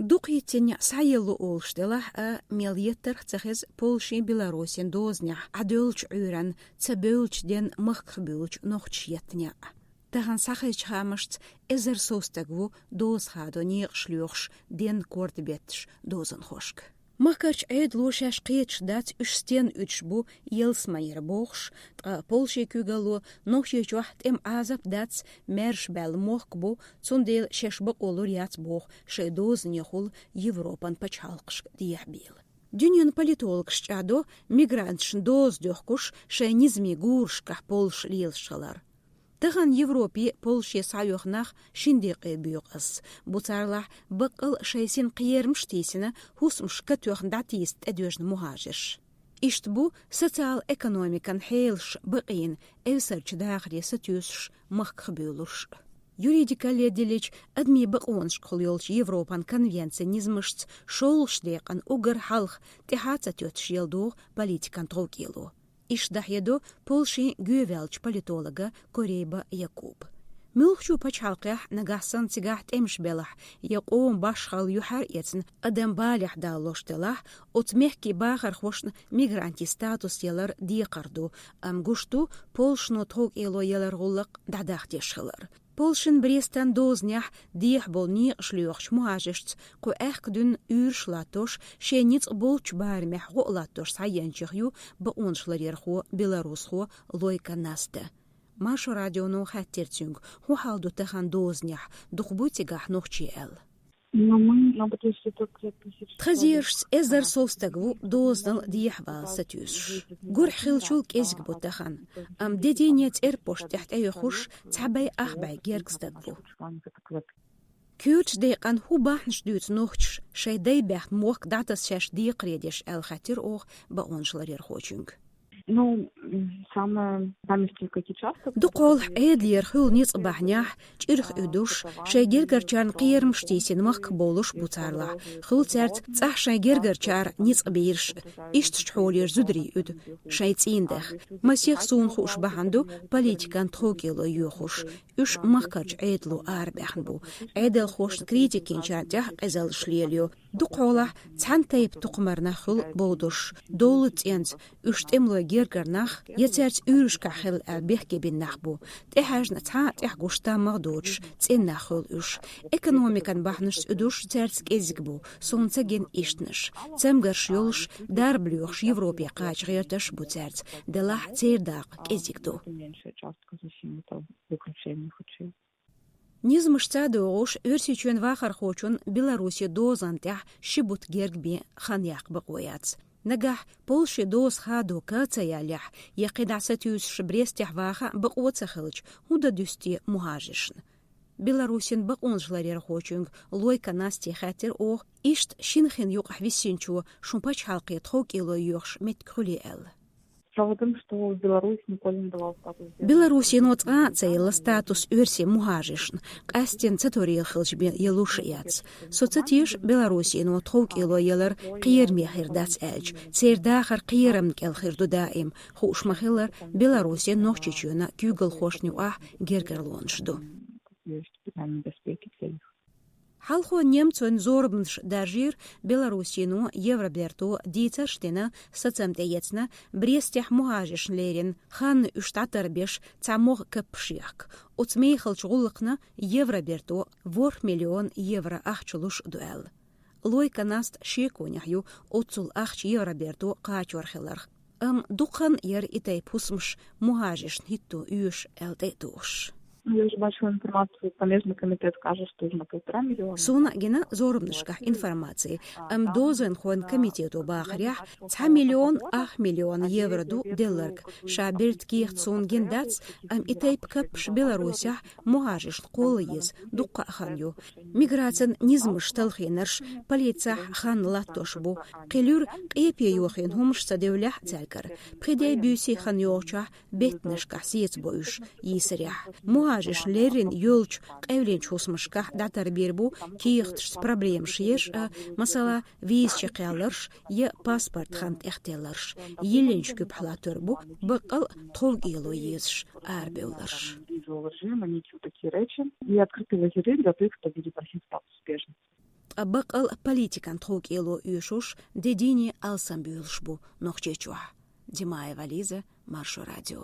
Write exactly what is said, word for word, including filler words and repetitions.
Дукха йиттинна схьаелла олуш делахь а, мел еттарх ца хеза Польшин, Беларусин дозанехь Ӏадоьллучу Ӏуьйранна ца бевллачу денна махках буьйлучу нохчаша еттина а. Тахана схьахезачу хаамашца эзар сов стаг ву доза хадо некъаш лоьхуш денна корта бетташ дозанхошка. Махкарчу Ӏедало шаьш кхеташ дац, уьш стенна уьдуш бу ялсаманера бохуш, ткъа Польшин куьйгалло Нохчийчохь тӀеман Ӏазап дац, маьрша баьлла мохк бу, цундела шаьш бакъо лур яц боху шайн дозанехула Европан пачхьалкхашка дехьабийла. Дуьненан политологаш чӀагӀдо мигранташна доза доьхкуш шайн низамийн гурашкахь Польша лелаш хилар. Тахана Европе Польше схьаоьху нах шина декъе боьху ас. Бу царлахь баккъал а шайн синан кхерамаш а тийсина, хӀусамаш катоьхна дӀатийса тӀедоьжна мухӀажарш. Иштта бу социал-экономикан хьелаш бакъийна, эвсарчу дахаре сатуьйсуш махках буьйлуш. Юридикалле диллича, адамийн бакъонашкахула йолчу Европан конвенцин низамашца шолгӀачу декъана уггар хьалха тӀаьхьа ца тоьттуш елла догӀу политикан тховкӀело. Иштта дӀахьедо Польшин гӀоьваьллачу политолога Корейба Якуб. Муьлххачу пачхьалкхехь, нагахь санна цигахь тӀемаш белахь я къоман башхалла юьхьар а эцна, адам балехь далош делахь, оцу мехкийн бахархошна мигрантийн статус ялар декхар ду, амма гуш ду Польшано тховкӀело ялар гӀуллакх дӀадахьа деш хилар. Польшин Брестан дозанехь дехьа болу некъаш лоьхучу мухӀажаршца кху аьхка дуьйна уьйраш а латтош, шен ницкъ болчу барамехь гӀо а латтош схьаеанчех ю бакъонашларъярхо, беларусхо Лойко Наста. Маршо радионо хаьттира цуьнга, хӀун хьал ду тахана дозанехь, дукха буй цигахь нохчий аьлла. Ну, мы на будущее только пятьдесят шестьсот. Тхан зерашца эзар сов стаг ву дозанал дехьавала сатуьйсуш. Гурхь хиллачул кӀезиг бу тахана, амма де-дийне цӀерпошта тӀехь тӀеоьхуш цхьа бӀе ах бӀе герга стаг ву. Кхечу декъана хӀун бахьанаш дуьйцу нохчаша шайн дай баьхна мохк дӀатаса шаьш декхаре деш аьлла хаьттира оха бакъонашларъярхочуьнга. Ну, м, самое, самое, какие часто... Дукхахьолахь Ӏедалера хуьлу ницкъ бахьанехь, чӀирх уьдуш, шайн гергарчарна кхерамаш тийсина махках бовлуш бу царлахь. Хуьлу цаьрца цӀахь шайн гергарчара ницкъ бийраш, ишттачу хьолера зударий уьду шайн цӀийнан даха. Масех суна хууш бахьана ду политикан тховкӀело йоьхуш. Уьш махкарчу Ӏедало арабаьхна бу. Ӏедалхошна критика йинчарна тӀехь къизаллаш лелайо. Дукхахьолахь цхьана тайпа тукхамара нах хуьлу бовдуш. Довлу цӀенца уьш тӀемалой гергара нах я цаьрца уьйрашкахь хилла аьлла бехке бина нах бу. ТӀехьаьжна цхьа а тӀехь гуш таммагӀа доцуш цӀена нах хуьлу уьш. Экономикан бахьанашца уьдуш цаьрца кӀезиг бу, суна ца гина ишттанаш. Цамгарш йолуш, дарба лоьхуш Европе кхача гӀерташ а бу цаьрца, делахь церан дакъа кӀезиг ду. Низамашца догӀуш, Оьрсийчоьнан вахархочун Беларусе дозанна тӀехь ши бутт герга бен хан яккха бакъо яц. Нагахь Польше доза хадо ка ца яллехь, я кхидӀа сатуьйсуш Брестехь ваха бакъо ца хилча, хӀун дан дуьсу те мухӀажаршна? Беларусин бакъонашларъярхочуьнга Лойко Насте хаьттира оха, иштта шина хин юкъахь висинчо шун пачхьалкхе тховкӀело йоьхуш меттиг хуьлий аьлла. Дело в том, что Беларусь николи не давала статус беженца. Беларусино цкъа а ца елла статус оьрсийн мухӀажаршна, къаьсттина ца торийла хилча бен елуш а яц. Со ца теша Беларусино тховкӀело ялар кхераме хир дац аьлча, церан дахар кхерамна кӀел хир ду даим, хууш ма-хиллара Беларусин, Нохчийчоьнан куьйгалхошна юкъахь гергарлонаш ду. Есть специальные доспехи для них. Хьалхо немцойн зорбанаш даржийра Беларусино, Евроберто дийцарш дина, сацам тӀеэцна, Брестехь мухӀажаршна леррина хан уьш дӀатарбеш цхьа могӀа каппаш яхка. Оцу мехалчу гӀуллакхна Евроберто ворхӀ миллион евро ахча луш а ду аьлла. Лойко Наста шеконехь ю оццул ахча Евроберто кхачор хиларх. Амма дукха хан яра и тайпа хӀусамаш мухӀажаршна хӀитто оьшу аьлла тӀе а тухуш. Ну, я уже бачила информацию, смежный комитет скажет, что уже на полтора миллиона. Суна гина зорбанашкахь информаци, амма дозанхойн комитето бахарехь, цхьа миллион ах миллион евро ду делларг. Ша берд кехат суна гина дац, амма и тайпа каппаш Беларусехь мухӀажаршна кхолла еза дуккха а хан ю. Миграцин низамаш талхийнарш полицехь хан латтош бу. Кхин луьра къепе йохийна хӀумаш ца девллехь а цаьргара. Пхи де-буьйса хан йогӀучохь беттанашкахь сецабо уьш йийсарехь. МухӀажаршна леррина йолчу къевлинчу хӀусамашкахь дӀатарбийр бу кехаташца проблемаш еш а, масала, виза чекхъялларш я паспорт хан тӀехтелларш, йиллинчу куьпахь латтор бу баккъал а тховкӀело езаш арабевлларш. Визового режима, некие вот такие речи и открытые лазейки для тех, кто перепросил статус беженца. Ткъа бакъал политикан тхов-кӀело оьшуш де дийне алсамбуьйлуш бу Нохчийчохь. Димаева Лиза, Маршо радио.